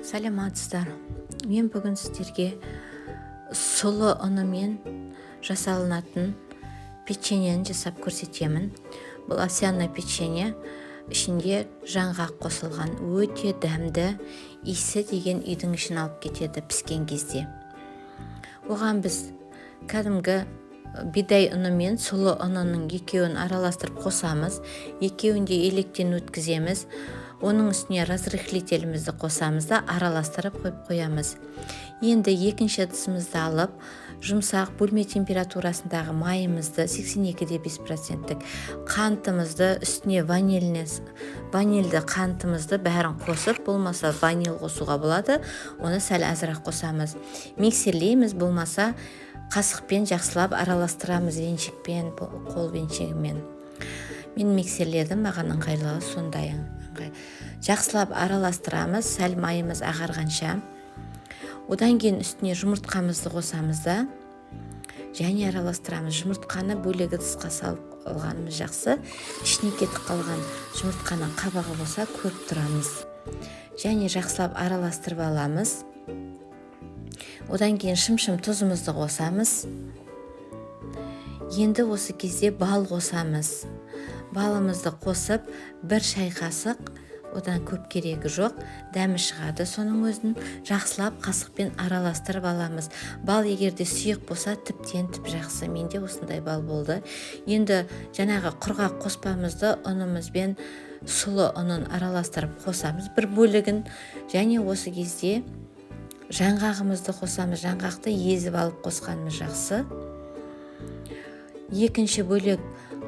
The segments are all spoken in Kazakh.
Саламатсыздар! Мен бүгін сіздерге сұлы ұнымен жасалынатын печеньені жасап көрсетемін. Бұл овсяное печенье, ішінде жаңғақ қосылған, өте дәмді, иісі деген үйдің ішін алып кетеді піскен кезде. Оған біз кәдімгі бидай ұны мен сұлы ұнының екеуін араластырып қосамыз, екеуін де електен өткіземіз. Оның үстіне разрыхлителімізді қосамыз да, араластырып қойып қоямыз. Енді екінші ыдысымызды алып, жұмсақ бөлме температурасындағы майымызды, 82,5 проценттік қантымызды, үстіне ванильді қантымызды бәрін қосып, болмаса ваниль қосуға болады, оны сәл азырақ қосамыз. Миксерлейміз, болмаса қасықпен жақсылап араластырамыз, венчикпен, қол венчигімен. Мен миксерледім, маған ыңғайлы сондай. Жақсылап араластырамыз сәл майымыз ағарғанша. Одан кейін үстіне жұмыртқамызды қосамыз да, және араластырамыз. Жұмыртқаны бөлек ыдысқа салып алғанымыз жақсы, ішіне кетіп қалған жұмыртқаның қабығы болса, көріп тұрамыз. Және жақсылап араластырып аламыз. Одан кейін шым-шым тұзымызды қосамыз. Енді осы кезде бал қосамыз. Балымызды қосып, 1 шай қасық, одан көп керегі жоқ, дәмі шығады соның өзін. Жақсылап қасықпен араластырып аламыз. Бал егер де сұйық болса, тіптен тіп жақсы. Менде осындай бал болды. Енді жаңағы құрғақ қоспамызды, ұнымызбен сұлы ұнын араластырып қосамыз бір бөлігін. Және осы кезде жаңғағымызды қосамыз. Жаңғақты езіп алып қосқанымыз жақсы. Екінші бөлек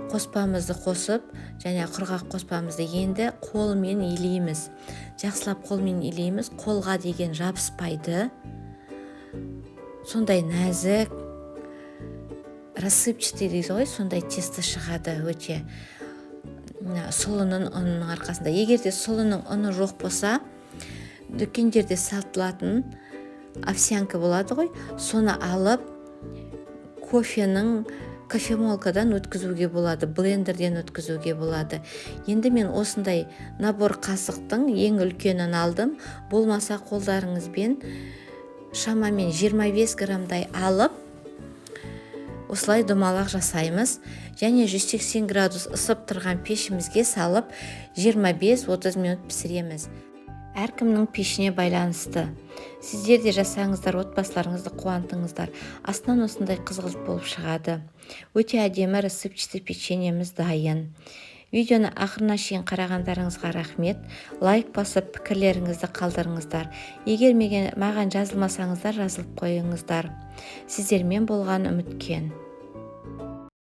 қоспамызды қосып және құрғақ қоспамызды енді қолмен илейміз. Жақсылап қолмен илейміз, қолға деген жабыспайды, сондай нәзік, рассыпчатый дейді ғой, сондай тесто шығады өте сұлының ұнының арқасында. Егер де сұлының ұны жоқ болса, дүкендерде сатылатын овсянка болады ғой, соны алып, кофенің кофемолкадан өткізуге болады, блендерден өткізуге болады. Енді мен осындай набор қасықтың ең үлкенін алдым. Болмаса қолдарыңызбен шамамен 25 граммдай алып, осылай домалақ жасаймыз. Және 180 градус ысып тұрған пешімізге салып, 25-30 минут пісіреміз, әркімнің пешіне байланысты. Сіздер де жасаңыздар, отбасыларыңызды қуантыңыздар. Астынан осындай қызғылт болып шығады. Өте әдемі рассыпчатый печеньеміз дайын. Видеоны ақырына шейін қарағандарыңызға рахмет. Лайк басып, пікірлеріңізді қалдырыңыздар. Егер маған жазылмасаңыздар, жазылып қойыңыздар. Сіздермен болған Үміткен.